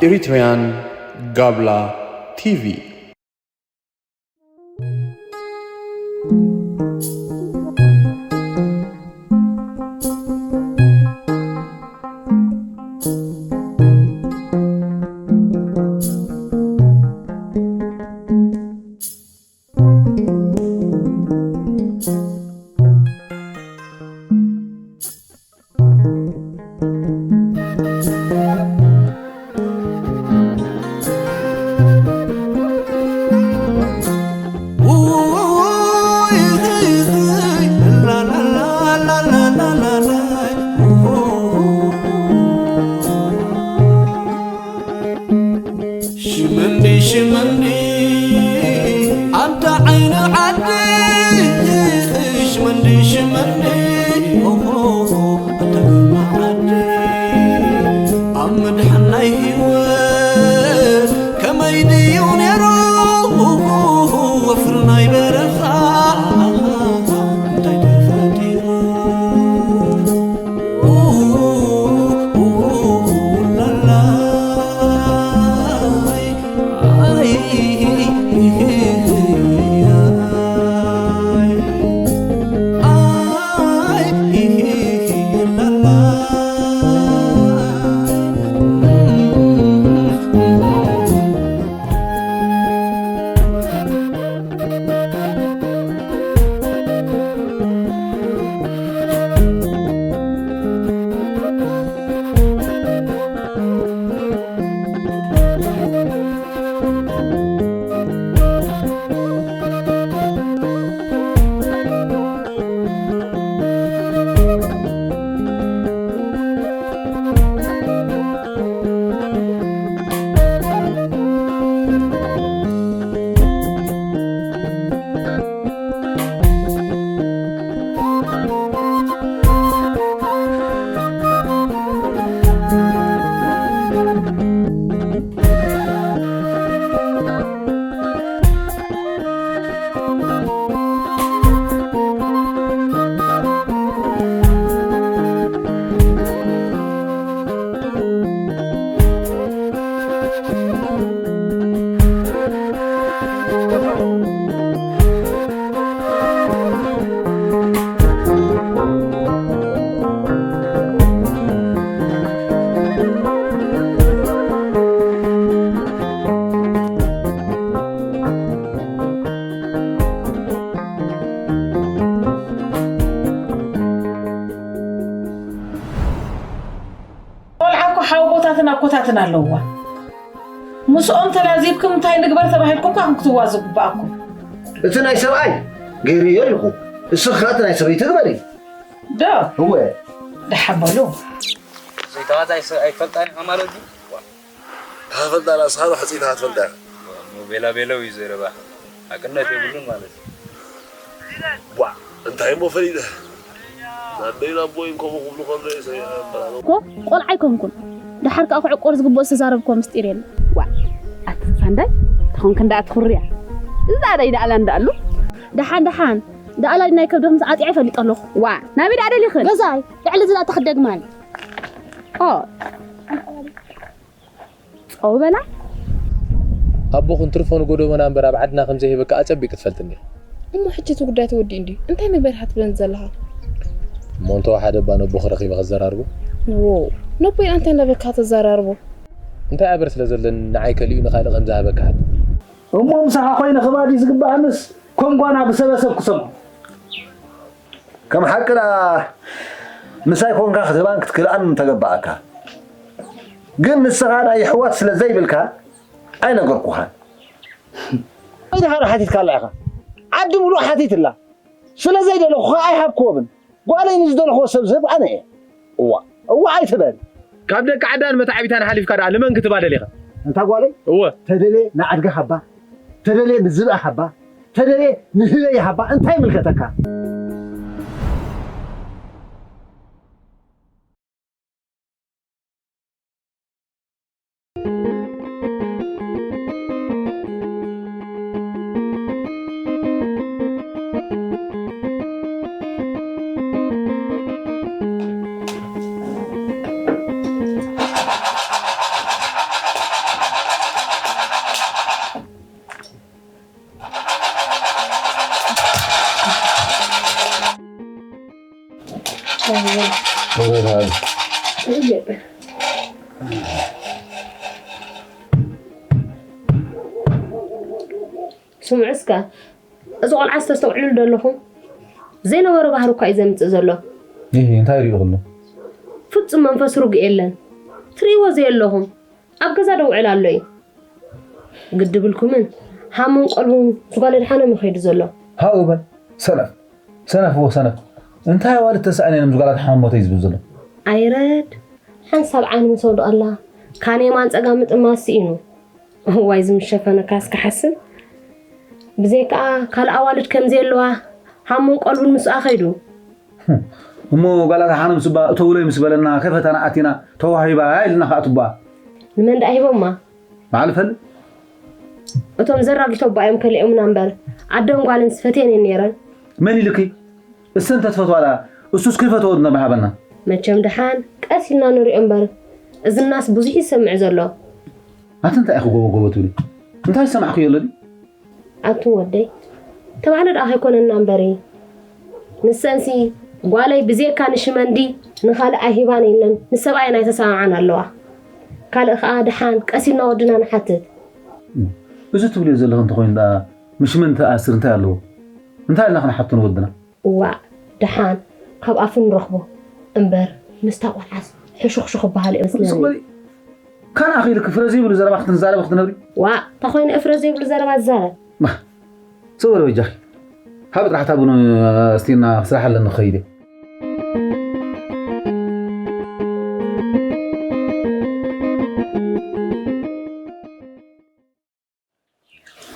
Eritrean Gabla T V. ሽመንዲ ሽመንዲ ኣንታ ዓይኒ ዓዲ ሽመንዲ ሽመንዲ ኦሆ ኣንታ ግርማ ዓዲ ኣብ ምድሓን ናይ ህይወት ከመይ ድዩ ነይሩ ወፍሪ ናይ በረኻ እንታይ ተፈጢሩ ቆልዓ እኮ ሓውቦታትን ኣኮታትን ኣለውዋ። ምስኦም ተላዚብኩም እንታይ ንግበር ተባሂልኩም እኳ ክትዋዙ ግባኣኩም። እቲ ናይ ሰብኣይ ገይረዮ ኣለኹ፣ እስኺ እቲ ናይ ሰበይቲ ግበሪ። ዶ? እወ። ደሓን በሉ። ዘይተዋዛይ ሰብኣይ ትፈልጣ ኢኻ ማለት እዩ? ታፈልጣ ራስኻ ዶ ሕፅይታ ትፈልጣ ኢኻ? ኖ ቤላ ቤለው እዩ ዘረባ። ሓቅነት የብሉን ማለት እዩ። ዋ፣ እንታይ እሞ ፈሊጠ? ናደይ ናቦይን ከምኡ ክብሉ ከሎ እየ ሰሚዐ እምበራ። እኮ ቆልዓ ኣይኮንኩን። ደሓር ከኣ ክዕቆር ዝግብኦ ዝተዛረብክዎ ምስጢር የለን። ዋ፣ ኣቲ ሳንዳይ፣ ተኾንክ እንዳ ኣትኹርያ። እዛ ደይ ደኣላ እንዳ ኣሉ። ደሓን ደሓን፣ ደኣላ ናይ ከብድኹም ዝዓጢዐ ይፈልጥ ኣለኹ። ዋ፣ ናበይ ደኣ ደሊኽን? ገዛይ፣ ልዕሊ እዚ ደኣ ተኽደግማኒ። ኦ፣ ጸው በላ። ኣቦኽን ትርፎ ንጎደቦና እምበር ኣብ ዓድና ከም ዘይህበካ ኣጸቢቕ ክትፈልጥ እኒኻ። እሞ ሕጂ እቲ ጉዳይ ተወዲኡ እንድዩ። እንታይ ምግበር ኢኻ ትብለኒ ዘለኻ? እሞ እንተወሓደ እባ ነቦኺ ረኺበ ከዘራርቦ። ዎ፣ ነቦይ ኣንታይ እንዳበልካ ተዘራርቦ? እንታይ ኣበር ስለ ዘለኒ ንዓይ ከሊኡ ንኻልእ ከም ዝሃበካ ሓት። እሞ ምሳኻ ኮይነ ክባዲ ዝግብኣንስ ከም ጓና ብሰበሰብ ክሰሞ። ከም ሓቂ ደኣ ምሳይ ኮንካ ክትህባን ክትክልኣን ምተገባኣካ። ግን ንስኻ ናይ የሕዋት ስለ ዘይብልካ ኣይነገርኩኻን። እንታይ ደኣ ሓቲትካላ ኢኻ? ዓዲ ምሉእ ሓቲትላ። ስለ ዘይደለኹ ኸኣ ኣይሃብክዎምን። ጓለይ ንዝደለኽዎ ሰብ ዝህብ ኣነ እየ። እዋ፣ እዋ ኣይትበል። ካብ ደቂ ዓዳን መታዕቢታን ሓሊፍካ ደኣ ንመን ክትባ ደሊኻ? እታ ጓለይ? እወ። ተደልየ ንኣድጊ ሃባ፣ ተደልየ ንዝብኢ ሃባ፣ ተደልየ ንህበይ ሃባ፣ እንታይ ይምልከተካ? ክብረት ሃብ። ስምዑ እስከ፣ እዚ ቆልዓ ዝተስተውዕሉ ዶ ኣለኹም? ዘይነበረ ባህሪ እኳ እዩ ዘምጽእ ዘሎ። ይህ እንታይ ሪኡ ኣሎ? ፍጹም መንፈስ ርጉእ የለን። ትርእይዎ ዘየለኹም። ኣብ ገዛ ደውዕል ኣሎ እዩ። ግዲ ብልኩምን ሃሙን ቀልቡን ዝጓለ ድሓኖም ይኸይዱ ዘሎ። ሃው በል ሰነፍ፣ ሰነፍ፣ ወ ሰነፍ። እንታይ ኣዋልድ ተሳእነ እዮም ዝጓላት ሓሞተይ ዝብል ዘሎ? ኣይረድ፣ ሓንሳብ ዓይኑ ምስ ወድቐላ፣ ካን የማን ጸጋም ምጥማት ስኢኑ። እዋይ፣ ዝምሸፈነካስ ክሓስብ። ብዘይከኣ ካልእ ኣዋልድ ከም ዘየለዋ ሃሙን ቀልቡን ምስኣ ኸይዱ። እሞ ጓላት ሓነ ምስ እባ እተውለይ ምስ በለና፣ ከይፈታና ኣቲና፣ ተዋሂባ ኢልና ከኣ ትባ። ንመን ደኣ ሂቦማ? በዓል ፈልጥ። እቶም ዘራጊቶ ኣቦኣ እዮም ከሊኦምና እምበር፣ ኣደን ጓልን ስፈትየን እየን ነይረን። መን ኢልኪ? እሰን ተትፈትዋ ደኣ፣ እሱስ ከይፈተወ ነብር ሃበና። መቸም ደሓን ቀስ ኢልና ንሪኦ እምበር፣ እዝናስ ብዙሕ ይሰምዕ ዘሎ። ኣቲ እንታይ ኢኺ ጎቦ ጎቦ ትብሊ? እንታይ ዝሰማዕክዮ ኣሎ ድዩ? ኣቱ ወደይ፣ ተባዕሎ ደኣ ከይኮነና እምበሪ። ንሰንሲ ጓለይ ብዜካ ንሽመንዲ ንኻልእ ኣይሂባን የለን፣ ንሰብኣየን ኣይተሰማምዓን ኣለዋ። ካልእ ኸኣ ደሓን ቀስ ኢልና ወድና ንሓትት። እዚ ትብልዮ ዘለኺ እንተኾይኑ ደኣ፣ ምሽመንዲ ተኣስር እንታይ ኣለዎ? እንታይ ኢልና ክንሓቶ ንወድና? እዋእ፣ ደሓን ካብ ኣፉ ንረኽቦ እምበር፣ ምስታ ቆልዓስ ሕሹኽሹኽ በሃሊ እዩ ስቕ መስለኒ። በሊ። ካን ኣኺልኪ ፍረ ዘይብሉ ዘረባ ክትዛረቢ ክትነብሪ? ዋእ፣ እንታይ ኮይኑ እፍረ ዘይብሉ ዘረባ ዝዛረብ? ባህ፣ ስቕ በሊ በጃኺ። ካብ ጥራሕ እታ ቡን ኣስቲና ስራሕ ኣለኒ ክኸይድ እየ።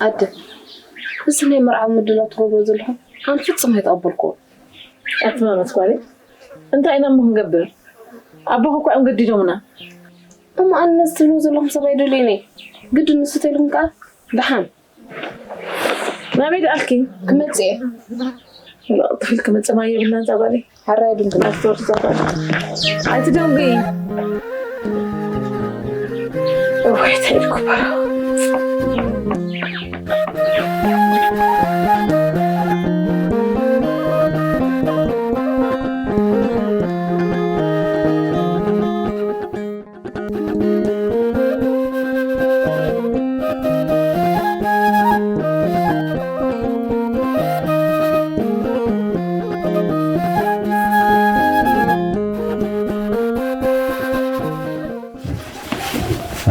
ኣደ፣ እዚ ናይ መርዓ ምድላው ትገብሮ ዘለኹም ኣነ ፍጹም ኣይተቐበልኩዎ። ኣቲ ማማት ጓለይ፣ እንታይ ኢና እሞ ክንገብር? ኣቦኹ እኮ እዮም ገዲዶምና። እሞ ኣነ ነዚ ትብልዎ ዘለኹም ሰብ ኣይደልዮን እየ። ግድን ንሱ ተይልኩም ከኣ ደሓን። ናበይ ደኣልኪ? ክመጽእ እየ። ተኺል ክመጽእ ማይ የብልናን እዛ ጓለይ። ሓራይ ድንግል። ኣትወርድ እዛ ጓለይ። ኣይትደንጉይ። እዋይ፣ እንታይ ኢልኩ በሮ?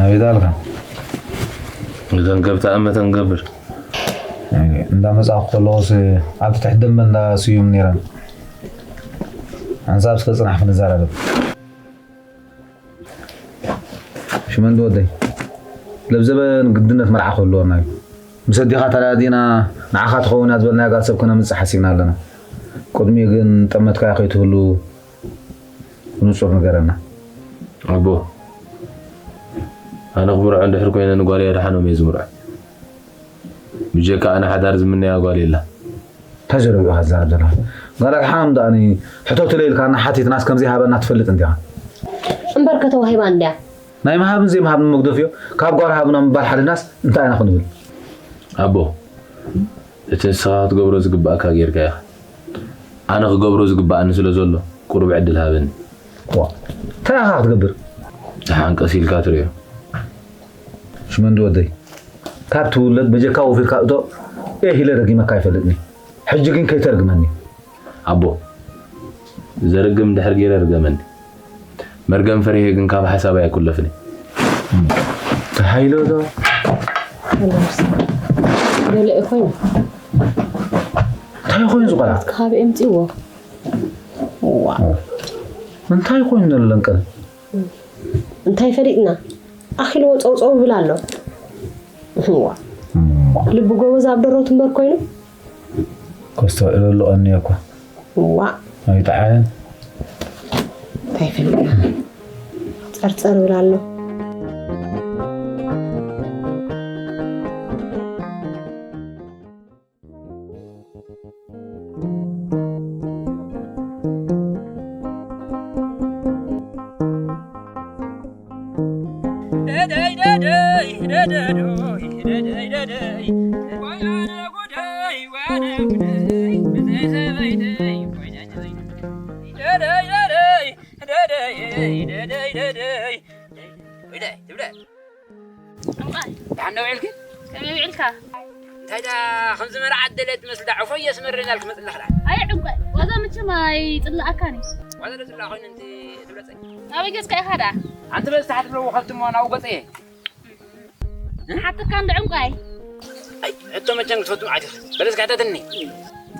ኣቤት ኣልካ። እዘን ከብቲ ኣመተን ገብር። እንዳመጻኹ ከለኹስ ኣብቲ ትሕቲ ደንበ እንዳ ስዩም ነይረን። ሓንሳብ እስከ ጽናሕ ክንዘራረብ። ሽመንዲ ወደይ፣ ለብዘበን ግድነት መርዓ ክህልወና እዩ። ምስ ኣዴኻ ተረዳዲእና ንዓኻ ትኸውን እያ ዝበልናያ ጓል ሰብ ክነምጽእ ሓሲብና ኣለና። ቅድሚኡ ግን ጠመትካዮ ከይትህሉ ብንጹር ንገረና። ኣቦ፣ ኣነ ክምርዖ እንድሕር ኮይነ ንጓለይ ኣድሓኖም እየ ዝምርዖ። ብጀካ ኣነ ሓዳር ዝምነያ ጓል የላ። እንታይ ዘረባ ኢኻ ትዛረብ ዘለኻ? ጓል ኣድሓኖም ደኣኒ ሕተቱለይ ኢልካና ሓቲትናስ ከም ዘይሃበና ትፈልጥ እንዲኻ። እምበር ከተዋሂባ እንድያ። ናይ ምሃብን ዘይምሃብን መግደፍዮ፣ ካብ ጓል ሃብና ምባል ሓሊፍናስ እንታይ ኢና ክንብል? ኣቦ፣ እቲ ንስኻ ክትገብሮ ዝግባኣካ ጌርካ ኢኻ። ኣነ ክገብሮ ዝግባኣኒ ስለ ዘሎ፣ ቁሩብ ዕድል ሃበኒ። ዋ፣ እንታይ ኢኻ ክትገብር? ደሓን ቀስ ኢልካ ትርእዮ። ሽመንዲ ወደይ፣ ካብ ትውለድ በጀካ ወፊርካ እቶ ኤህ ኢለ ረጊመካ ኣይፈልጥኒ። ሕጂ ግን ከይተርግመኒ። ኣቦ፣ ዘርግም እንድሕር ገይረ ርገመኒ። መርገም ፈሪሄ ግን ካብ ሓሳበይ ኣይኩለፍን። ተሃይሎ ዶ? ገለ ኮይኑ። እንታይ ኮይኑ ዝቆላ? ካብ ኤምጺዎ። ዋ። እንታይ ኮይኑ ነለንቀን? እንታይ ፈሊጥና? ኣኺልዎ ጸውጸው ይብል ኣሎ። ዋ። እሞ። ልቢ ጎበዝ ኣብ ደረቱ እምበር ኮይኑ። ከስተውዕለሉ ቀንየ እኳ። ዋ። ኣይጠዓየን። እንታይ ፈሊጥና? ጸርጸር ይብል ኣሎ። ደይ ደይ ደይ ደይ ደይ ደይ ትብለ። ዕምቋይ፣ ደሓን ዶ ውዒልኪ? ከመይ ውዒልካ? እንታይ ዳ ከምዚ መርዓት ደለ ትመስል ዳ ዕፎ እየስመረናል ክመፅለኽ ዳ። ኣይ ዕምቋይ፣ ዋዛ መቸም ኣይፅላኣካን እዩ። ዋዛ ዶ ፅላእ ኮይኑ እንቲ ትብለፀ? ናበይ ገፅካ ኢኻ ዳ? ኣንቲ በዚ ታሕቲ ብለዎ ከብቲ እሞ ናብኡ ገፀ እየ። ሓትካ እንዶ ዕምቋይ። ኣይ፣ ሕቶ መቸም ክትፈቱ መዓት ኢኺ። በለስ ክሕተትኒ።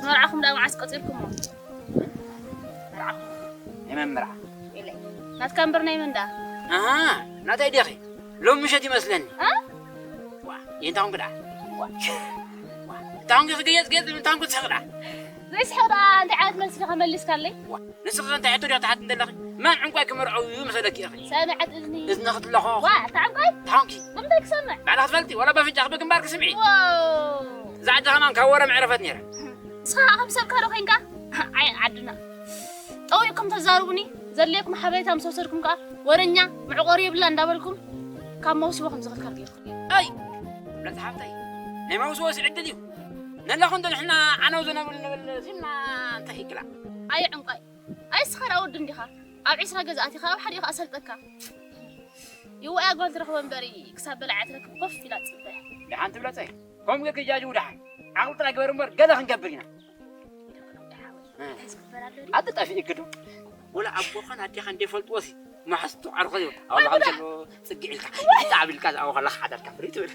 መርዓኹም ዳ መዓስ ቀፂርኩሞ? መርዓኹም። ናይ መን መርዓ? ኢለ። ናትካ እምበር ናይ መን ዳ? ኣሃ፣ ናተይ ዲኺ? ሎም ምሸት ይመስለኒ። እ? ዋ፣ እንታይ ኾንክ ዳ? ዋ፣ እንታይ ኾንክ ክገየጽ ገየጽ፣ እንታይ ኾንክ ትስሕቕ ዳ? ዘይስሕቕ ዳ፣ እንታይ ዓይነት መልሲ ኢኻ መሊስካለይ? ዋ፣ ንስኺ እንታይ ሕቶ ዲኻ ትሓትኒ ዘለኺ? መን ዕንቋይ ክመርዖ እዩ መሰለኪ ኢኺ? ሰምዐት እዝኒ። እዝኒ ክትለኾ። ዋ፣ እታ ዕንቋይ? እንታይ ኾንኪ? ብምንታይ ክሰምዕ? ባዕላ ክትፈልጢ፣ ዋላ በፍንጫኺ ብግንባርኪ ስምዒ። ዋው። እዛ ዓዲ ከማን ካብ ወረ መዕረፈት ነይራ። ንስኻ ኸዓ ከም ሰብካ ዶ ኾይንካ? ዓይን ዓድና። ጠዊቕኩም ተዛርቡኒ፣ ዘድልየኩም ሓበሬታ ምስ ወሰድኩም ከኣ፣ ወረኛ፣ መዕቆሪ የብላ እንዳበልኩም፣ ካብ መውስቦ ከም ዝኽልከል ገይርኩም። ኣይ! ብለጽ ሓፍተይ፣ ናይ መውስቦ ስዕድል እዩ። ነላኹ እንዶ ንሕና ዓነው ዘነብል ንብል ሲልና እንታይ ይክላ? ኣየ ዕንቋይ፣ ኣይ እስኻ ደኣ ወዲ እንዲኻ፣ ኣብ ዒስራ ገዛ ኣቲኻ፣ ኣብ ሓደ እዩ ከኣ ሰልጠካ። ይዋያ ጓል ትረኽቦ እምበሪ፣ ክሳብ በላዓ ትረክብ ኮፍ ኢላ ትጽበ። ደሓን ትብለጸይ፣ ከምኡ ጌርኪ ጃጅ ውድሓን። ዓቕሊ ጥራይ ግበር እምበር፣ ገለ ክንገብር ኢና። እንታይ ዝግበር ኣሎ ድዩ? ኣቲ ጠፊእኪ ዶ? ወላ ኣቦኻን ኣዴኻን ደይፈልጥዎ ሲ መሓዝቱ ዓርኾ ይብል። ኣብ ኣላኻ ኣጉዳ! ዘሎ ጽግዕ ኢልካ፣ ኢጣ ኣቢልካ ዝኣወ ከለኻ ሓዳርካ ፍርይ ትብል።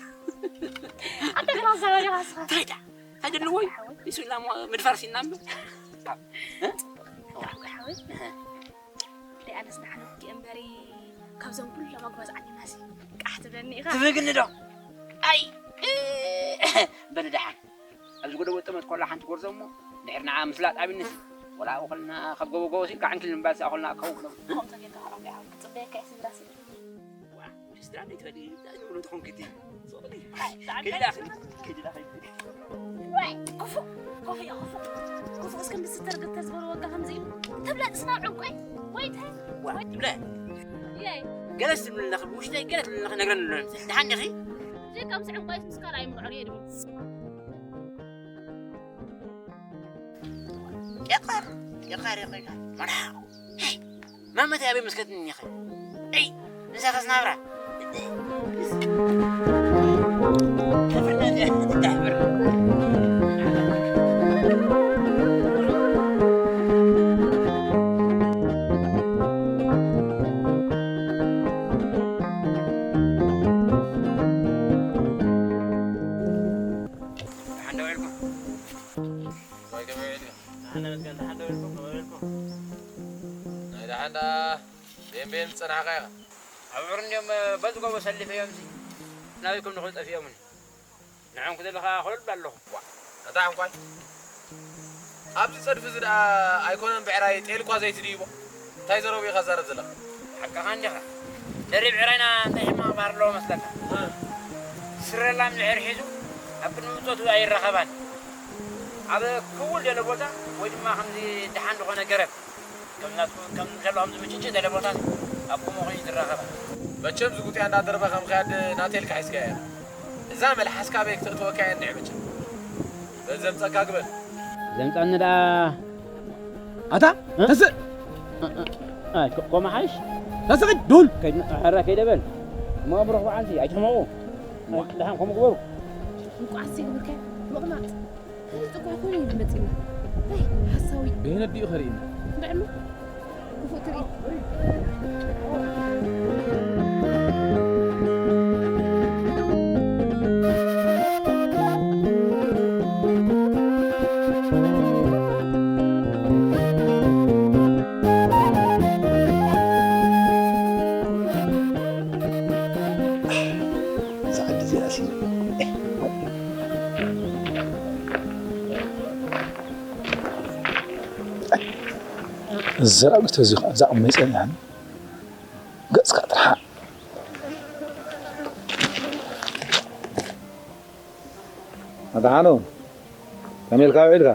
ኣንተ ግን ኣዛባ ዲኻ ንስኻ? እንታይ ዳ? እንታይ ደለዎ እዩ? ሓወይ። ኢሱ ኢልና እሞ ምድፋር ሲና እምበር። እ? ሓወይ፣ ሓወይ። እህ። ደይ ኣነስ ንዓና ክእምበሪ ካብዞም ኩሎም ኣግባዝ ዓዲናሲ ቃሕ ትብለኒ ኢኻ። ትብግኒ ዶ? ኣይ! በሊ ደሓን። ኣብዚ ጎደቦ ጥመት ኮላ ሓንቲ ጎርዞ እሞ፣ ድሕሪ ንዓ ምስላጥ ኣብነት፣ ወላ ኣብኡ ኮልና ካብ ጎቦ ጎቦ ሲልካ ዕንክሊል ምባል ስኣ ኮልና ክኸውን ክነብር። ከምኡ ተጌርካ ከኣ ክጽበየካ እየ ስድራ ስለ። ዋ፣ ስድራ እንዴት በሊ፣ እንታይ ዝብሉ ትኾን ክቲ? ሶሊ። ኣይ፣ ዳዕጋ ከይዳ፣ ይስማ። ከይዳ፣ ከይዳ። ዋይ፣ ክፉእ፣ ክፉእ እየ፣ ክፉእ። ክፉእ እስከ ምስትር ግተር ዝበሉ ወጋ ከምዚ እዩ። ተብለጥስ ናብ ዕንቆይ፣ ወይ ታይ፣ ዋ፣ ወይ ትብለ። የይ። ገለስ ትብልለኺ፣ ብውሽጠይ ገለ ትብልለኺ ነግረኒ ኣሎ። ደሓን ዲኺ? እዚ ከምዚ ዕንቆይስ ምስ ካልኣይ ምርዖ እየ ድብል። ይቕር፣ ይቕር፣ ይቕር። መርሓ። ማመተይ ኣበይ መስከትኒ እኒኸ? እይ፣ ንሳኸስ ናብራ። ደሓን ዶ ውዒልኩም? ወይ ከመይ ውዒልኩም? ደሓን ነመስገን፣ ደሓን ዶ ውዒልኩም? ከመይ ውዒልኩም? ናይ ደሓን ደኣ ቤን ቤን ዝጸናሕካ ኢኻ። ኣብ ዑር እንድዮም በዚ ጎቦ ሰሊፈዮምሲ ናበይ ከም ንኽዱ ጠፊኦምኒ። ንዕኦም ክደሊ ኸኣ ኮለል ኣለኹ። ዋ፣ ኣታ ዕንቋይ፣ ኣብዚ ጸድፊ እዚ ደኣ ኣይኮነን ብዕራይ ጤል እኳ ዘይትድይቦ። እንታይ ዘረቡ ኢኻ ትዛረብ ዘለኻ? ሓቅኻ እንዲኻ። ደሪብ ዕራይና እንታይ ሕማቕ ባህሪ ኣለዎ መስለካ? እ። ስረላ እንድሕር ሒዙ ኣብ ቅድሚ ብጾቱ ኣይረኸባን። ኣብ ክውል ገለ ቦታ ወይ ድማ ከምዚ ደሓን ዝኾነ ገረብ ከም ናትኩም፣ ከም ዘለኹም ዝምችችእ ገለ ቦታ ኣብኡ መኾኑ ዝራኸባ። መቸም ዝጉጥያ እንዳደርበ ከም ኸያድ ናተይ ኢልካ ሒዝካያ ኢኻ። እዛ መልሓስካ ኣበይ ክተእትወካ እያ እንድዒ መቸም። በዚ ዘምጸካ ግበር። ዘምጻኒ ደኣ ኣታ እ? ተስእ! ኣይ፣ ኮ-፣ ኮማ ሓይሽ? ተስእ ዱል! ከይድ-፣ ሕራ ከይደ በል። እሞ ብሩኽ በዓልቲ፣ ኣይትሕመቑ። ኣይ፣ ደሓን ከምኡ ግበሩ። እንቋዕ ዘይግብርከ ምቕማጥ። ከመይ ጽቡቕ ኮይኑ እዩ ዝመጽእና። ኣይ፣ ሓሳዊ። በየነዲኡ ኸርእየና? እንድዕሉ። ክፉእ ትርኢት። እዛ ዓዲ እዚኣሲ። እዚ ሰራዊት እዚ ኸዓ እዛ ቁመይ ጸኒሓ ገጽካ ጥርሓ። ኣድሓኖ፣ ከመይ ኢልካ ውዒልካ?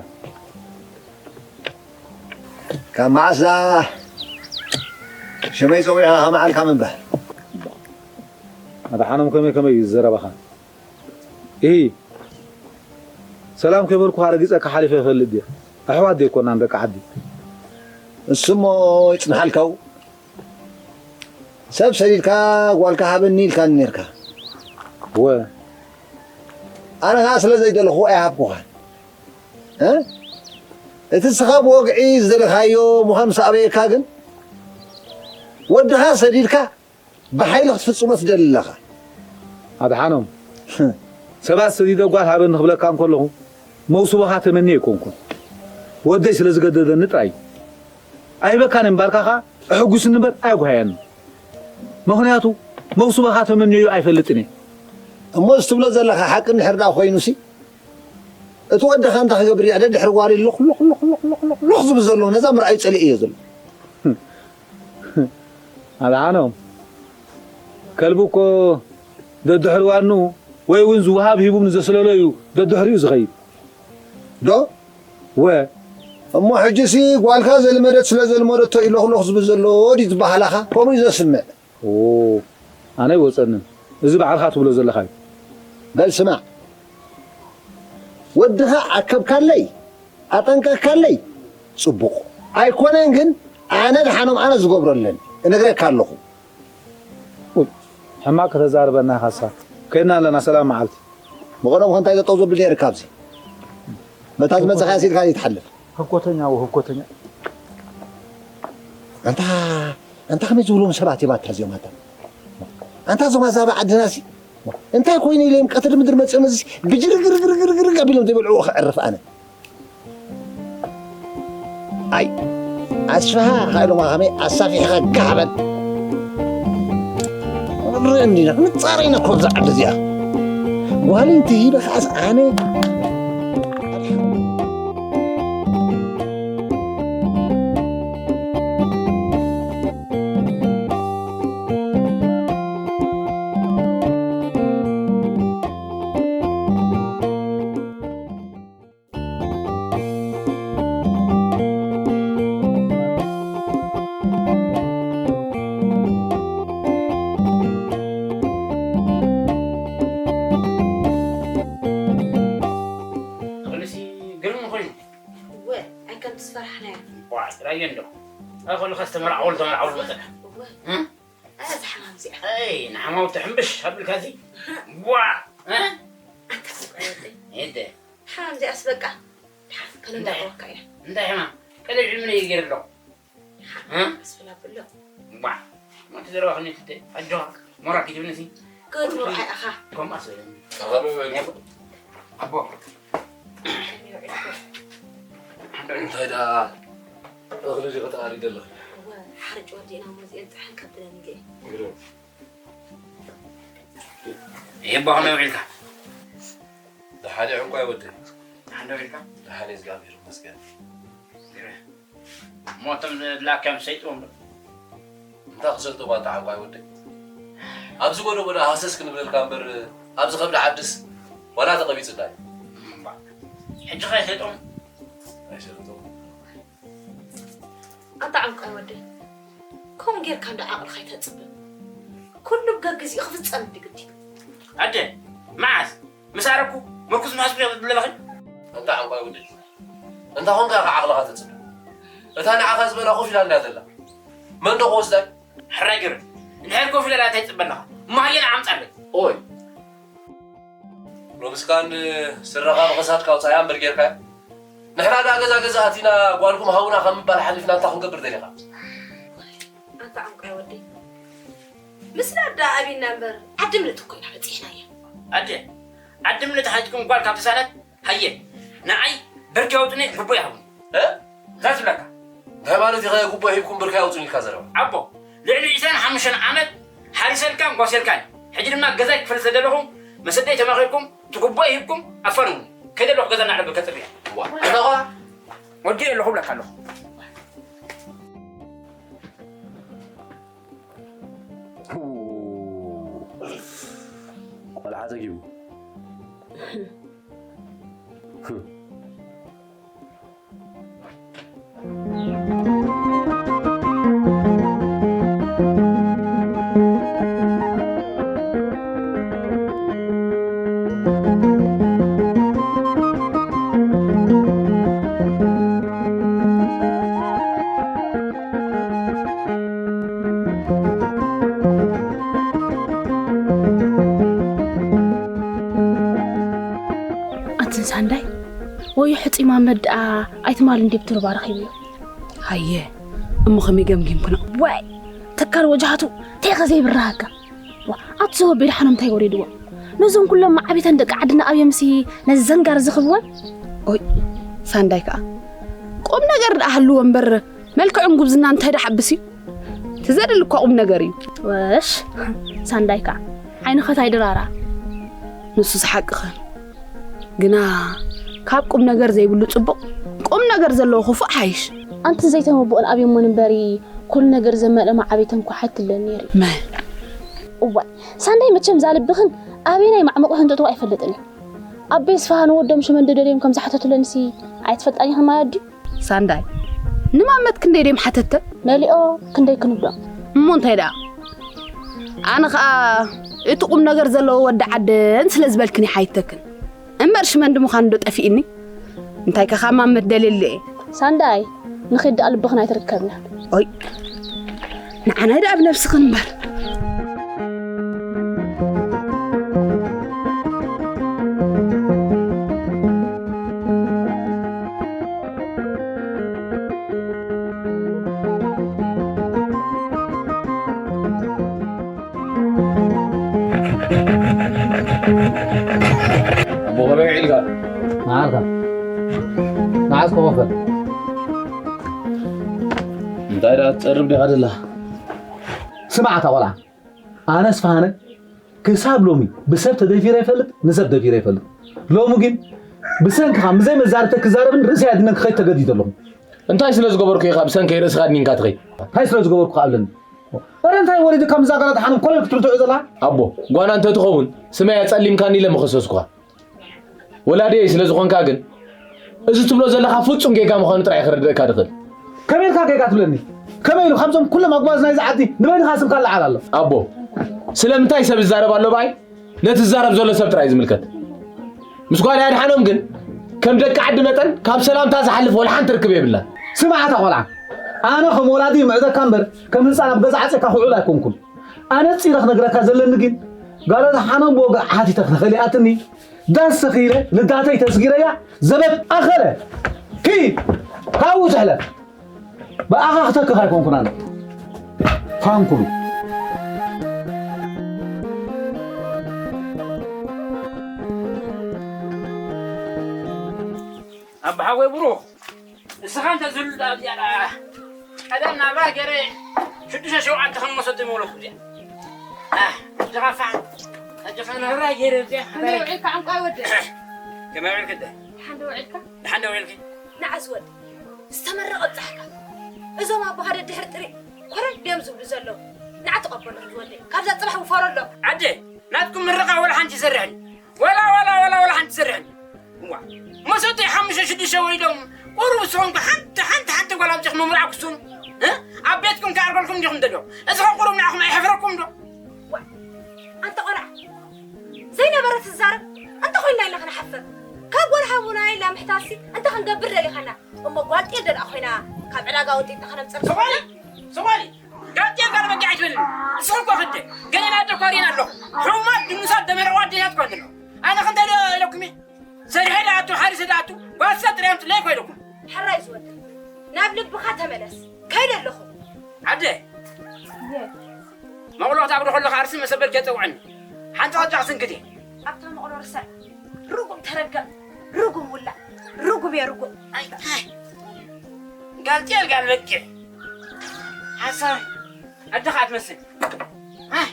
ካብ መዓስ ደኣ ሽመይ ጸዊዕካ ከመዓልካ ምንባር? ኣድሓኖም፣ ከመይ ከመይ እዩ ዘረባኻ? ኢሂ፣ ሰላም ከይበልኩኻ ረጊጸካ ሓሊፈ እፈልጥ ድየ? ኣሕዋት ደይኮናን ደቂ ዓዲ? እሱሞ ይጽንሓልካው። ሰብ ሰዲድካ ጓልካ ሃበኒ ኢልካኒ ነርካ። ወ ኣነ ኸዓ ስለ ዘይደለኹ ኣይሃብኩኻን። እ? እቲ ንስኻ ብወግዒ ዝደለኻዮ ምዃኑ ምስ ኣበየካ ግን፣ ወድኻ ሰዲድካ ብሓይሊ ክትፍጽሞ ትደሊ ኣለኻ። ኣድሓኖም፣ ሰባት ሰዲደ ጓል ሃበኒ ክብለካ እንከለኹ፣ መውስቦኻ ተመንየ ኣይኮንኩን። ወደይ ስለ ዝገደደኒ ጥራይ። ኣይህበካን እምበርካ ኸዓ፣ ኣሕጉስኒ እምበር ኣየጉሃየኒ። ምኽንያቱ፣ መውስቦኻ ተመንየዮ ኣይፈልጥን እየ። እሞ እዚ ትብሎ ዘለኻ ሓቂ እንድሕር ደኣ ኮይኑሲ፣ እቲ ወድኻ እንታይ ክገብር እያ? ደድሕሪ ጓሊ ሉኽ፣ ሉኽ፣ ሉኽ፣ ሉኽ፣ ሉኽ፣ ሉኽ፣ ሉኽ ዝብል ዘሎ፣ ነዛ ምርኣዩ ጸሊእ እየ ዘሎ። ኣድሓኖም፣ ከልቢ እኮ ደድሕሪ ዋኑ ወይ እውን ዝወሃብ ሂቡ ንዘስለሎ እዩ ደድሕሪኡ ዝኸይድ። ዶ? ወ። እሞ ሕጂሲ ጓልካ ዘልመደት ስለ ዘልመደቶ እዩ ሎኽ ሎኽ ዝብል ዘሎ ድዩ ዝበሃል ኣኻ? ከምኡ እዩ ዘስምዕ። ኦ፣ ኣነ ኣይወጸንን። እዚ ባዕልኻ ትብሎ ዘለኻ እዩ። በል ስማዕ። ወድኻ ኣከብካለይ፣ ኣጠንቀቕካለይ፣ ጽቡቕ። ኣይኮነን ግን ኣነ ድሓኖም ኣነ ዝገብሮ ኣለኒ። እነግረካ ኣለኹ። ኡይ፣ ሕማቕ ከተዛርበና ኢኻሳ። ከድና ኣለና፣ ሰላም መዓልቲ። ብቐደም ከ እንታይ ጠጠው ዘብል ነይርካ ኣብዚ? በታ ዝመጽኻ ያሲድካ ዘይትሓልፍ። ህኮተኛ ወ ህኮተኛ። ኣንታ፣ ኣንታ ከመይ ዝብሎም ሰባት እዮም ኣታ እዚኦም ኣታ። ኣንታ እዞም ኣዛብእ ዓድና ሲ እንታይ ኮይኑ ኢሎም ቀትሪ ምድሪ መጺኦም እዚ ብጅርግርግርግርግርግ ኣቢሎም ዘይበልዕዎ ክዕርፍ ኣነ። ኣይ፣ ኣስፍሃ፣ ሃይሎማ ከመይ ኣሳፊሕኻ ጋሕ በል። ንርኢ እንዲና፣ ክንጻረ ኢና እኮ ኣብዛ ዓዲ እዚኣ። ጓል እንተሂበ ከዓስ ኣነ። ቅልሲ ግርም ኮይኑ። እወ፣ ኣይ ከም ትስፈራሕናዮ። ዋ፣ ጥራይ እንዶ። ኣይ፣ ከሉ ከስተመርዓወሉ ተመርዓወሉ መጠን። እወ። እም? ኣይ፣ እዛ ሕማም እዚኣ። ኣይ፣ ንሓማውቲ ሕምብሽ ኣቢልካ እዚ። ዋ፣ እ? ኣንታ ሰብኣይ ወደይ። የደ። ሕማም እዚኣስ በቃ፣ ድሓር እንታይ? ከነዳዕወካ ኢና። እንታይ ሕማም? ቀለብ ዕልሚ ነይ ገይሩ ኣለኹ። እ? ኣስፈላብሎ። ዋ፣ ሞት ዘረባ ክንዲ ትተ-፣ ኣጆኻ፣ ሞራል ክትብልኒ ሲ። ክትብሉ ኣይኣኻ። ከምኣ ስበለኒ። ኣኸመ በሉ። ኣቦ። እንታይ ደኣ እኽሊ ዲኺ ተኣሪ ዘለኺ? እወ፣ ሓርጭ ወዲእና እሞ እዚአን ጥርሐን ከብለን ኢለ። ግርም። ይቦ ከመይ ውዒልካ? ደሓን እየ ዕንቋይ ወደይ። ደሓን ዶ ውዒልካ? ደሓን እየ፣ እግዚኣብሔር ይመስገን። ግርም። እሞ እቶም ዝላክዮም ሰይጥዎም ዶ? እንታይ ክሰልጥዎም ኣንታ ዕንቋይ ወደይ? ኣብዚ ጎዶ ጎዶ ሃሰስ ክንብለልካ እምበር፣ ኣብዚ ከብዲ ዓድስ ዋላ ተቐቢጹ እንታይ? እምባ። ሕጂ ኸ ሰይጥዎም? ኣይሰልጥዎም። ኣንታ ዕንቋይ ወደይ፣ ከምኡ ጌርካ እንዶ ዓቕልኻ ኣይተጽብብ። ኩሉ ገግዚኡ ክፍጸም እንዲ ግዲ። ኣደ፣ መዓስ? ምስ ኣረኩ ምርኩስ ምሓዝ ክትብሊ ዘለኺ? ኣንታ ዕንቋይ ወደይ፣ እንታይ ኮንካ ኢኻ ዓቕልኻ ተጽብብ? እታ ንዓኻ ዝበላ ኮፍ ኢላ እንድያ ዘላ። መን ዶ ክወስዳ እዩ? ሕራይ ገይረ። እንድሕር ኮፍ ኢላ እንታይ ትጽበ ኣለኻ? እሞ ሃየ ንዓ ኣምጻለይ። ኦይ። ሎምስካን ስረኻ ብኸሳድካ ኣውጻያ እምበር ጌርካያ። ንሕና ደኣ ገዛ ገዛ ኣቲና ጓልኩም ሃቡና ካብ ምባል ሓሊፍና እንታይ ክንገብር ደሊኻ? ኣንታ ዕንቋይ ወደይ። ምስላ ደኣ ኣቢና እምበር ዓዲ ምልእቲ እኮ ኢና በጺሕናያ። ኣደ፣ ዓዲ ምልእቲ ሓቲትኩም ጓል ካብ ተሳእነት ሃየ፣ ንዓይ ብርኪ ኣውጡኒ፣ ጉቦ ይሃቡኒ። እ? እንታይ ትብለካ? እንታይ ማለት እዩ? ጉቦ ሂብኩም ብርኪ ኣውጡኒ ኢልካ ዘረባ? ኣቦ፣ ልዕሊ ዕስራን ሓሙሽተን ዓመት ሓሪሰልካን ጓስየልካን፣ ሕጂ ድማ ገዛይ ክፈልጥ ስለ ዘለኹ፣ ምስ ኣደይ ተማኺርኩም፣ እቲ ጉቦ ሂብኩም ኣፋንዉኒ። ከይደ ኣለኹ ገዛ እናዕለበ ከጽርያ። ዋ፣ እንታይ ኾ? ወዲኤ ኣለኹ እብለካ ኣለኹ። ቆልዓ ጸጊቡ። ሳንዳይ፣ ወዮ ሕጺ ማመድ ደኣ ኣይትማል እንዴ ብትርባ ረኺብዮ። ሃየ፣ እሞ ከመይ ገምጊምክኖ? ዋይ፣ ተካል ወጃሃቱ፣ ተይኸ ዘይብራሃካ። ዋ፣ ኣቲ ሰበብ ቤድሓኖም እንታይ ወሪድዎ? ነዞም ኩሎም መዓቢተን ደቂ ዓድና ኣብዮምሲ ነዚ ዘንጋር ዝኽብወን? ኦይ፣ ሳንዳይ ከኣ ቁም ነገር ደኣ ሃልዎ እምበር፣ መልክዕን ጉብዝና እንታይ ደሓብስ እዩ? ትዘደል እኳ ቁም ነገር እዩ። ወሽ፣ ሳንዳይ ከኣ ዓይንኸ ታይ ድራራ? ንሱስ ሓቅኽን። ግና ካብ ቁም ነገር ዘይብሉ ጽቡቕ፣ ቁም ነገር ዘለዎ ክፉእ ሓይሽ። ኣንቲ ዘይተመብኦን ኣብዮሞን እምበሪ፣ ኩሉ ነገር ዘመልአ መዓቢተን እኳ ሓትለን ነይሩ። መ እዋይ፣ ሳንዳይ መቸም ዛልብኽን ኣበየናይ ማዕሙቕ ህንጥጥዋ ኣይፈልጥን እዩ። ኣቤ ስፍሃ ንወዶም ሽመንዲ ደልዮም ከም ዝሓተቱለንሲ ኣይትፈልጣን ኢኽን ማለት ድዩ? ሳንዳይ፣ ንማመት ክንደይ ድዮም ሓተተ? መሊኦ ክንደይ ክንብሎም? እሞ እንታይ ደኣ? ኣነ ኸኣ እቲ ቁም ነገር ዘለዎ ወዲ ዓደን ስለ ዝበልክን ይሓይተክን። እምበር ሽመንዲ ምዃኑ ዶ ጠፊእኒ? እንታይ ከ ካብ ማመት ደልየሉ እየ? ሳንዳይ፣ ንኺድ ደኣ ልብኽን ኣይትርከብና። ኦይ፣ ንዓናይ ደኣ ብነብስኽን እምበር። ኣቦ ከመይ ውዒልካ? መዓልካ። መዓስ ክኸፈል? እንታይ ደኣ ትጸርብ ዲኻ ደላ? ስማዕ፣ እታ ቆልዓ፣ ኣነስ ፋሃነ ክሳብ ሎሚ ብሰብ ተደፊረ ይፈልጥ፣ ንሰብ ደፊረ ይፈልጥ። ሎሚ ግን ብሰንክኻ ብዘይ መዛርብተ ክዛረብን ርእሰይ ኣድነ ክኸይድ ተገዲደ ኣለኹ። እንታይ ስለ ዝገበርኩ ኢኻ ብሰንከይ ርእስኻ ኣድኒንካ ትኸይድ? እንታይ ስለ ዝገበርኩ ኣለኒ? እረ እንታይ ወሪድካ ምዛ ጋላ ደሓን ኮለል ክትብል ትውዕል ዘላ? ኣቦ፣ ጓና እንተትኸውን ስመይ ኣጸሊምካኒ ኢለ ምኸሰስኩኻ። ወላዲየይ ስለ ዝኾንካ ግን፣ እዚ ትብሎ ዘለኻ ፍጹም ጌጋ ምዃኑ ጥራይ ክርድእካ ድኽእል። ከመይ ኢልካ ጌጋ ትብለኒ? ከመይ ኢሉ ካብዞም ኩሎም ኣጉባዝ ናይዚ ዓዲ ንበይንኻ ስምካ ኣለዓል ኣሎ? ኣቦ፣ ስለምንታይ ሰብ ይዛረብ ኣሎ ብኣይ? ነቲ ዝዛረብ ዘሎ ሰብ ጥራይ ዝምልከት። ምስ ጓል ኣድሓኖም ግን ከም ደቂ ዓዲ መጠን ካብ ሰላምታ ዝሓልፍ ወላ ሓንቲ ርክብ የብላን። ስማዕ ኣታ ቆልዓ፣ ኣነ ከም ወላዲ ይምዕደካ እምበር ከም ህፃን ኣብ ገዛ ዓፅካ ክውዕል ኣይኮንኩን። ኣነፂረ ክነግረካ ዘለኒ ግን ጓል ኣድሓኖም ብወግዒ ሓቲተ ክተኸሊኣትኒ ዳስ ሰኺረ ልዳተይ ተስጊረያ ዘበት ኣኸለ ኪድ ካብኡ ትሕለፍ። ብኣኻ ክተክኽ ኣይኮንኩን ኣነ። ፋንኩሉ። ኣባሓጎይ ብሩኽ፣ እስኻ እንተ ዝህሉ ኣብዚኣ ደኣ ቀደም ናብራ ገይረ ሽዱሽተ ሸውዓተ ከም መሰቱ ይመለስኩ እዚኣ። ኣህ፣ እዚኻ ፋሕ፣ እዚኻ ናብራ ገይረ እዚኣ። ከመይ ውዒልካ ዕንቋይ ወደይ? ከመይ ውዒልክ እንተ? ደሓን ዶ ውዒልካ? ደሓን ዶ ውዒልኪ? ንዓ ዝወድ ዝተመረቐ ኣብጻሕካ። እዞም ኣቦኻ ደድሕሪ ጥሪ ኮረድ ድዮም ዝብሉ ዘለዉ። ንዓ ተቐበሎም ዝወደይ። ካብዛ ጽባሕ ውፈረሎም። ዓደ፣ ናትኩም ምርቓ ወላ ሓንቲ ይሰርሕን። ወላ፣ ወላ፣ ወላ፣ ወላ ሓንቲ ይሰርሕን። እዋ፣ መሰተይ ሓሙሽተ ሽዱሽተ ወሊዶም ቁሩብ ዝኾንኩ ሓንቲ፣ ሓንቲ፣ ሓንቲ ጓል ኣምጺኹም ምምራዕኩ ስም፣ እ? ኣብ ቤትኩም ከኣርገልኩም ዲኹም ደሎ? እዚ ኸ ቁሩብ ንዓኹም ኣይሕፍረኩም ዶ? ዋ፣ ኣንታ ቆልዓ፣ ዘይነበረ ትዛረብ፣ እንታይ ኮይንና ኢና ክንሓፍር? ካብ ጓል ሓውና ኢላ ምሕታሲ እንታይ ክንገብር ደሊኻና? እሞ ጓል ጤል ደኣ ኮይና ካብ ዕዳጋ ወጢጥና ከነምጽር ስቕ በሊ፣ ስቕ በሊ። ጋል ጤል ጋል በጊዕ ኣይትበልኒ። ንስኺ እኮ ክደ ገለ ናደኳ ሪና ኣለኹ። ሕሙማት ድኑሳት ደመረቑ ኣዴታት እኳ እንተለዉ። ኣነ ክንደልዮ ኢለኩም እየ። ሰሪሐ ደኣቱ፣ ሓሪሰ ደኣቱ፣ ጓል ሰብ ጥራይ ኣምፅለይ እኮ ኢለኩም። ሕራይ ዝወደ፣ ናብ ልብኻ ተመለስ። ከይደ ኣለኹ። ዓደ፣ መቕሎ ክትኣጉዶ ከለኻ ኣርሲ መሰበል ከየፀውዐኒ። ሓንቲ ቐጫ ክስንክት እየ። ኣብታ መቕሎ ርሳዕ። ርጉም ተረገም። ርጉም ውላዕ። ርጉም እየ ርጉም። ኣይ፣ ኣይ። ጋል ጤል ጋል በጊዕ። ሓሳብ ዓድኻ ኣትመስል። ኣይ።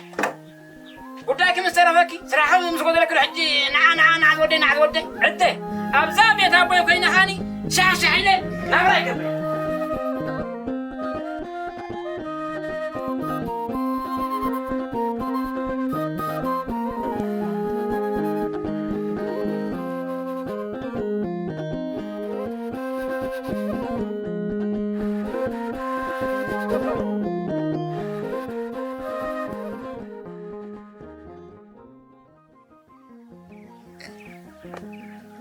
ጉዳይኪ ምስ ተረፈኪ፣ ስራሕኺ ምስ ጎደለኪ ዶ ሕጂ ንዓ፣ ንዓ፣ ንዓ ዝወደይ፣ ንዓ ዝወደይ? ዕደ፣ ኣብዛ ቤት ኣቦይ ኮይነ ኸኣኒ ሻሕ ሻሕ ኢለ ናብራ ይገብር።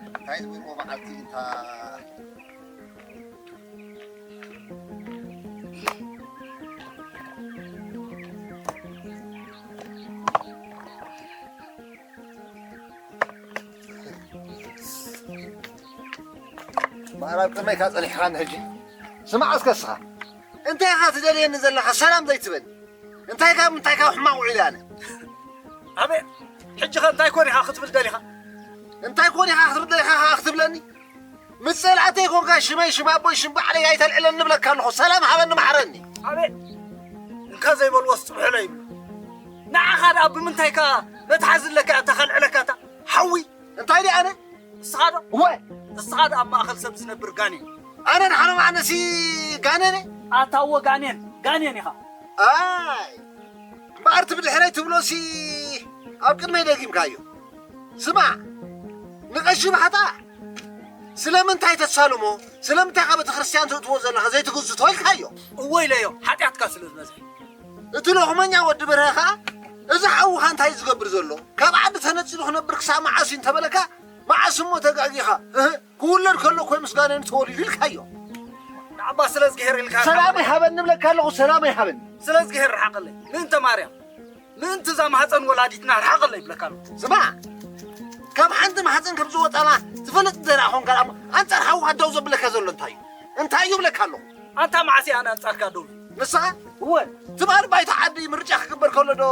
እንታይ ዝብል እሞ መዓልቲ እንታ ማራ ኣብ ቅድመይ ካብ ጸኒሕካ ንሕጂ። ስማዕ እስከ እስኻ። እንታይ ኢኻ ትደልየኒ ዘለኻ? ሰላም ዘይትበል። እንታይ ካብ ምንታይ ካብ ሕማቕ ውዒለ ኣነ? ኣቤ፣ ሕጂ ኸ እንታይ ኮን ኢኻ ክትብል ደሊኻ? እንታይ ኮን ኢኻ ክትብል ደሊኻ ኸኣ ክትብለኒ? ምስ ጸላእተይ ኮንካ ሽመይ ሽም ኣቦይ ሽም ባዕለይ ኣይተልዕለኒ እብለካ ኣለኹ። ሰላም ሃበኒ መሓረኒ። ኣቤ፣ እንካ ዘይበልዎስ ጽብሕሎ ይብሉ። ንዓኻ ደኣ ብምንታይካ መትሓዚ ኣለካ እታ ከልዕለካ እታ ሓዊ? እንታይ ደኣ ኣነ? እስኻ ዶ? እወ። እስኻ ዶ ኣብ ማእከል ሰብ ዝነብር ጋኔን? ኣነ ንሓነ ማዕነሲ ጋኔን እየ? ኣታ እወ ጋኔን፣ ጋኔን ኢኻ። ኣይ፣ እምበኣር እቲ ብድሕረይ ትብሎሲ ኣብ ቅድመይ ደጊምካዮ። ስማዕ፣ ንቐሺ ባሕታ ስለምንታይ ተሳልሞ? ስለምንታይ ካብ ቤተ ክርስቲያን ተእትዎ ዘለኻ ዘይትግዝቶ ኢልካዮ? እወ ኢለዮ፣ ሓጢኣትካ ስለ ዝበዝሐ። እቲ ሎኽመኛ ወዲ በርሀ ኸኣ፣ እዚ ሓውኻ እንታይ እዩ ዝገብር ዘሎ? ካብ ዓዲ ተነጺሉ ክነብር ክሳብ መዓስ እዩ እንተበለካ፣ መዓስ እሞ ተጋጊኻ? እህ፣ ክውለድ ከሎ እኮ ምስ ጋኔኑ ተወሊዱ ኢልካዮ። ንዓባ ስለ እዝግሄር ኢልካ ሰላም ርሓቐለይ። ይሃበኒ እብለካ ኣለኹ፣ ሰላም ይሃበኒ። ስለ እዝግሄር ርሓቐለይ። ምእንተ ማርያም፣ ምእንቲ እዛ ማህፀን ወላዲትና ርሓቐለይ ይብለካ ኣለኹ። ስማዕ፣ ካብ ሓንቲ ማህፀን ከም ዝወጣና ትፈልጥ እንተ ደኣ ኾንካ ደኣ፣ ኣንጻር ሓውኻ ደው ዘብለካ ዘሎ እንታይ እዩ? እንታይ እዩ እብለካ ኣለኹ? ኣንታ መዓስ እየ ኣነ ኣንጻርካ ደው? ንስኻ? እወ። ትማሊ ባይታ ዓዲ ምርጫ ክግበር ከሎ ዶ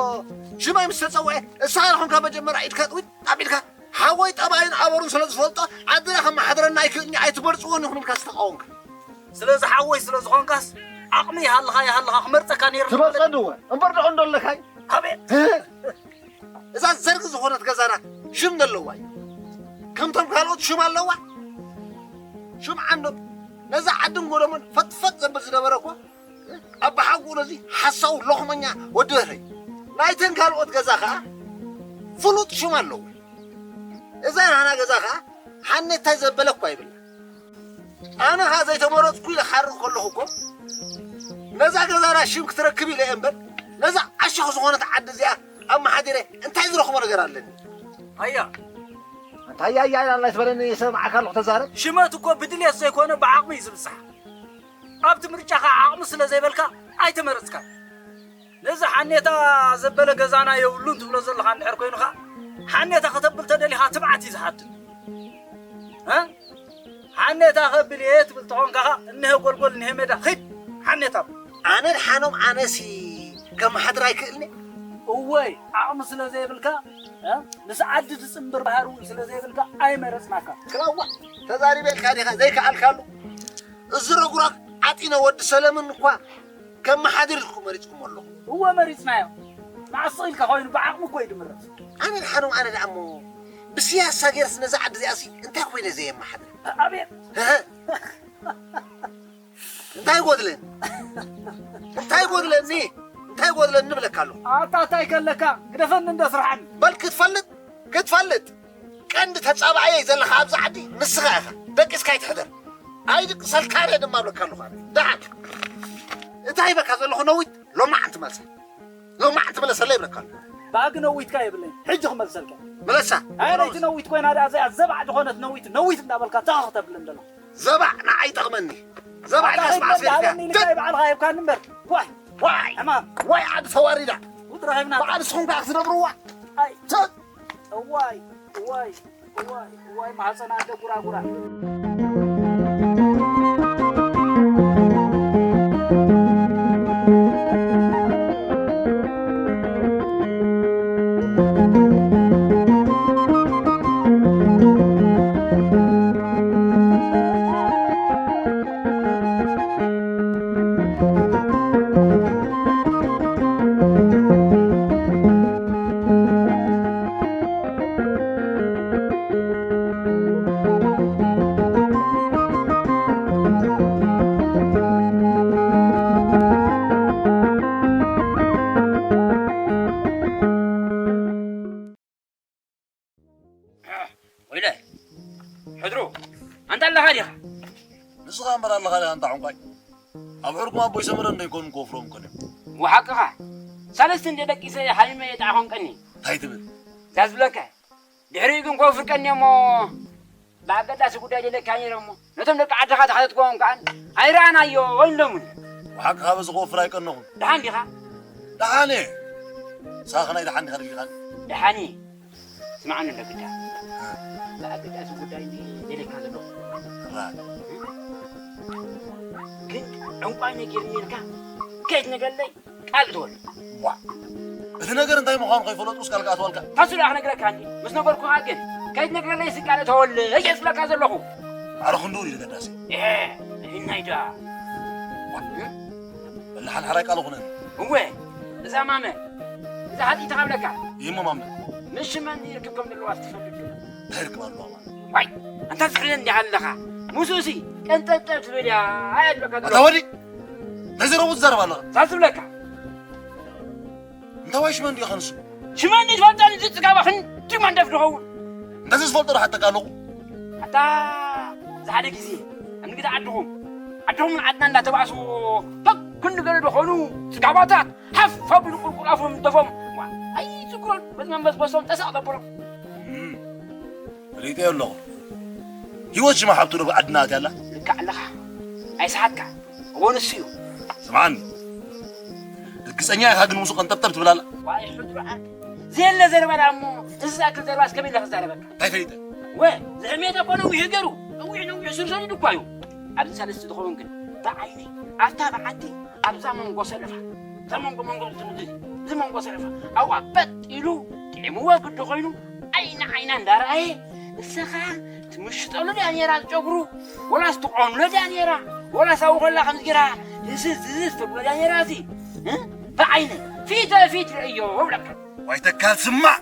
ሽመይ ምስ ተጸውዐ፣ እስኻ ኾንካ መጀመርያ ኢድካ ጥዊጥ ኣቢልካ፣ ሓወይ ጠባዩን ኣበሩን ስለ ዝፈልጦ፣ ዓድና ከመሓድረና ኣይክእልን'ዩ፣ ኣይትመርጽዎን ኢኹም ኢልካ ዝተቃወምካ። ስለዚ ሓወይ ስለ ዝኾንካስ፣ ዓቕሚ ይሃልኻ ይሃልኻ ክመርጸካ ነይሩ። ትመርጸኒ እወ፣ እምበር ደኣ እንዶ ኣለካይ። ኣቤት! እዛ ዘርጊ ዝኾነት ገዛና ሽም ዘለዋ እዩ። ከምቶም ካልኦት ሽም ኣለዋ? ሽም ዓንዶም ነዛ ዓድን ጎደሞን ፈጥፈጥ ዘብል ዝነበረ እኮ ኣባሓጉኡ ነዚ ሓሳዊ ሎኽመኛ ወዲ በርሀ እዩ። ናይተን ካልኦት ገዛ ኸኣ ፍሉጥ ሽም ኣለዎ። እዛ ናህና ገዛ ኸኣ ሓኔታይ ዘበለ እኳ ይብላ። ኣነ ኸኣ ዘይተመረጽኩ ኢለ ክሓርቕ ከለኹ እኮ ነዛ ገዛና ሽም ክትረክብ ኢለ እየ እምበር፣ ነዛ ዓሻኽ ዝኾነት ዓዲ እዚኣ ኣመሓዲረ እንታይ ዝረኽቦ ነገር ኣለኒ? ኣያ። እንታይ ኣያ ኢላ ኣላ ኣይትበለኒ፣ ይሰምዓካ ኣለኹ፣ ተዛረብ። ሽመት እኮ ብድልየት ዘይኮነ ብዓቕሚ እዩ ዝብጻሕ። ኣብቲ ምርጫኻ ዓቕሚ ስለ ዘይበልካ ኣይተመረጽካን። ነዚ ሓኔታ ዘበለ ገዛና የብሉን ትብሎ ዘለኻ እንድሕር ኮይኑ ኸኣ፣ ሓኔታ ከተብል ተደሊኻ ትብዓት እዩ ዝሓትት። እ? ሓኔታ ከብል እየ ትብል ተኾንካ ኸኣ፣ እነሀ ጎልጎል፣ እነሀ ሜዳ፣ ኺድ ሓኔታ ብል። ኣነ ድሓኖም ኣነሲ ከመሓድር ኣይክእልን እየ። እወይ፣ ዓቕሚ ስለ ዘይብልካ፣ እ? ምስ ዓዲ ዝጽንብር ባህሪ እውን ስለ ዘይብልካ ኣይመረጽናካ። ክላዋ፣ ተዛሪበልካ ዲኻ ዘይከኣልካሉ? እዚ ረጉራግ ዓጢነ ወዲ ሰለምን እኳ ከመሓድር ኢልኩም መሪጽኩሞ ኣለኹም። እወ መሪጽናዮ። መዓስ ስቕ ኢልካ ኮይኑ ብዓቕሚ እኮ እዩ ድምረጽ። ኣነ ድሓኖም ኣነ ደኣ እሞ ብስያሳ ገይረስ ነዛ ዓዲ እዚኣሲ እንታይ ኮይነ ዘየመሓድር? ኣቤት! ህህ! እንታይ ጎድለኒ? እንታይ ጎድለኒ? እንታይ ጎድለኒ እብለካ ኣለኹ። ኣታ እንታይ ከለካ? ግደፈኒ እንዶ ስርሓኒ። በል ክትፈልጥ፣ ክትፈልጥ። ቀንዲ ተጻባኣየይ ዘለኻ ኣብዚ ዓዲ ንስኻ ኢኻ። ደቂስካ ኣይትሕደር። ኣይድቅሰልካን እየ ድማ እብለካ ኣለኹ። ኣነ ደሓን። እታ ሂበካ ዘለኹ ነዊት ሎማዓንቲ መልሳ። ሎማዓንቲ መለሰለይ እብለካ ኣለኹ። ባግ ነዊትካ የብለይን። ሕጂ ክመልሰልካ። መለሳ። ኣይ ነዊት ኮይና ደኣ እዚኣ ዘባዕ ዝኾነት ነዊት፣ ነዊት እንዳበልካ ተኸኽ ተብልን ዘለኻ። ዘባዕ ንዓይ ይጠቕመኒ። ዘባዕ ኣታ ኢልካ ከይትበል ስማዕ ዳለኒ ኢልካ ትት! ይበዓልኻ ሂብካኒ እምበር። ዋይ! ዋይ! ሕማም። ዋይ ዓዲ ተዋሪዳ። ውጥረ ሃይብና። በዓል ንስኹም ከኣ ክትነብርዋ። ኣይ። ትት! እዋይ፣ እዋይ፣ እዋይ፣ እዋይ፣ ማህፀን ኣደ ጉራጉራ። ወይለ፣ ሕድሩ፣ ኣንታ ኣለኻ ዲኻ? ንስኻ እምበር ኣለኻ ዲኻ ኣንታ ዑንቋይ? ኣብ ዕርኩም ኣቦይ ሰመረ እንዶ ይኮኑ ክወፍሮም ቀንዮም። ወሓቅኻ። ሳልስቲ እንደ ደቂሰ ሓሚመ የጣዕኾም ቀኒ። እንታይ ትብል? ዛዝብለካ። ድሕሪኡ ግን ክወፍር ቀንዮ እሞ ብኣገዳሲ ጉዳይ ደለካ ነይረ እሞ ነቶም ደቂ ዓድኻ ተኸተትክዎም ከኣ ኣይረኣናዮ ኢሎሙኒ። ወሓቅኻ በዚ ክወፍር ኣይቀነኹን። ደሓን ዲኻ? ደሓን እየ። ንስኻ ከ ናይ ደሓን ዲኻ ደሊኻኒ? ደሓን እየ። ስምዓኒ እንዶ ግዳ። እ። ብኣገዳሲ ጉዳይ እንዲ ደልየካ ዘለኹ። ራይ። ዕንቋይ ነጊርኒ ኢልካ ከይትነግረለይ ቃል እተወሉ። ዋ፣ እቲ ነገር እንታይ ምዃኑ ከይፈለጥኩስ ቃል ክኣትወልካ? ታሱ ደኣ ክነግረካ እንዲ። ምስ ነገርኩኻ ግን ከይትነግረለይ ስቃል እተወሉ እየ ዝብለካ ዘለኹ። ኣረ ክንድኡ ኢሉ ገዳሲ። ኤ፣ ይናይ ደኣ። ዋ፣ በላሓል ሓራይ ቃል ኹነን። እወ፣ እዛ ማመ፣ እዛ ሓጢእቲ ካብለካ። ይሞ ማመ። ምስ ሽመን ይርክብ ከም ዘለዋ ትፈልጥ ዶ? እንታይ ርክብ ኣለዋ ማለት? ዋይ፣ ኣንታ ትሕልል እንዲኻ ኣለኻ። ምስኡሲ ቀንጠብጠብ ትብል እያ፣ ኣይ ኣለካ ኣታ ዘሎ። ወዲ፣ ነዚ ረቡዕ ትዛረብ ኣለኻ? እዛ ዝብለካ። እንታይ ዋይ ሽመን ዲኻ ንሱ? ሽመን ትፈልጦ ንዚ ጽጋባ ክንዲ መንደፍ ድኸውን። ነዚ ዝፈልጦ ዶ ሓተካ ኣለኹ? ኣታ፣ እዚ ሓደ ግዜ፣ ኣብ ንግዲ ዓድኹም፣ ዓድኹምን ዓድና እንዳተባእሱ፣ ቶክ ክንዲ ገለ ዶ ኾኑ፣ ጽጋባታት፣ ሓፍ ኣቢሉ ቁልቁል ኣፎም ደፎም። ዋ፣ ኣይዝክሮን፣ በዚ መንበስበሶም ጠሳቕ ዘብሎም። እም፣ ፈሊጠዮ ኣለኹ። ህይወት ሽማ ሓብቱ ዶ ብዓድና ኣትያ ኣላ? ልክዕ ኣለኻ። ኣይሰሓትካ። እዎ ንሱ እዩ። ስምዓኒ። ርግጸኛ ኢኻ ግን ምስኡ ቀንጠብጠብ ትብል ኣላ? ዋይ፣ ሕዱር ዓርኪ። ዘየለ ዘረባ ደኣ እሞ፣ እዚ ዝኣክል ዘረባስ ከመይ ኢለ ክዛረበካ? እንታይ ፈሊጠ? ወ፣ ዝሕሜተ እኮ ነዊሑ ገይሩ። ነዊሑ፣ ነዊሑ ሱር ሰዲዱ እኳ እዩ። ኣብዚ ሰለስተ ዝኸውን ግን፣ ብዓይነይ፣ ኣብታ በዓቲ፣ ኣብዛ መንጎ ሰለፋ። እዛ መንጎ መንጎ ዝትምድል፣ እዚ መንጎ ሰለፋ። ኣብኣ በጥ ኢሉ፣ ጥዒምዎ ግዲ ኮይኑ፣ ዓይኒ ዓይና እንዳረኣየ፣ ንሳ ኸኣ ትምሽጠሉ ድያ ነይራ ጨጉሩ? ወላስ ትቖንኖ ድያ ነይራ? ወላስ ኣብኡ ከላ ከምዚ ገይራ ህስስ ዝስስ ትብሎ ድያ ነይራ? እዚ፣ እ? ብዓይነ ፊት ለፊት ርእዮ እብለካ። ዋይ ተካል ስማዕ!